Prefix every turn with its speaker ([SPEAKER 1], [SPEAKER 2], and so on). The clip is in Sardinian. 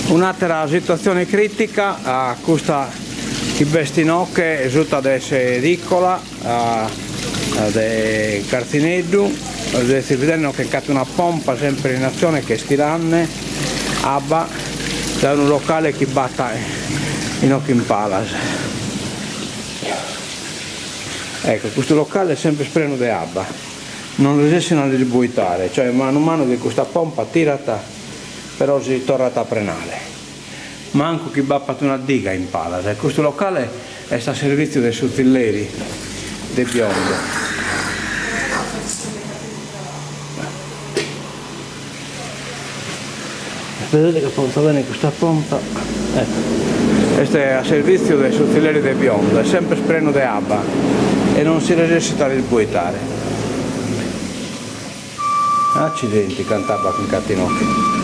[SPEAKER 1] Un'àtera situatzione crìtica, custa chi b'est inoche suta de s'edicola de Cartzineddu, seis bidende chi nc'at una pompa semper in atzione chi est tirande abba dae unu locale chi b'at inoche in palas. Ecco, custu locale est semper prenu de abba, non resessin a l'isboitare, cioè manu manu chi custa pompa tirat però si torrat a prenare, mancu chi b'apat una diga in palas e custu locale est a servitziu de su tzilleri de Biondo. Aspetade ca ponzo bene custa pompa, ecco, est a servitziu de su tzilleri de Biondo, est semper prenu de abba e non si resessit a l'isboitare. Accidenti cant'abba chi nc'at inoghe.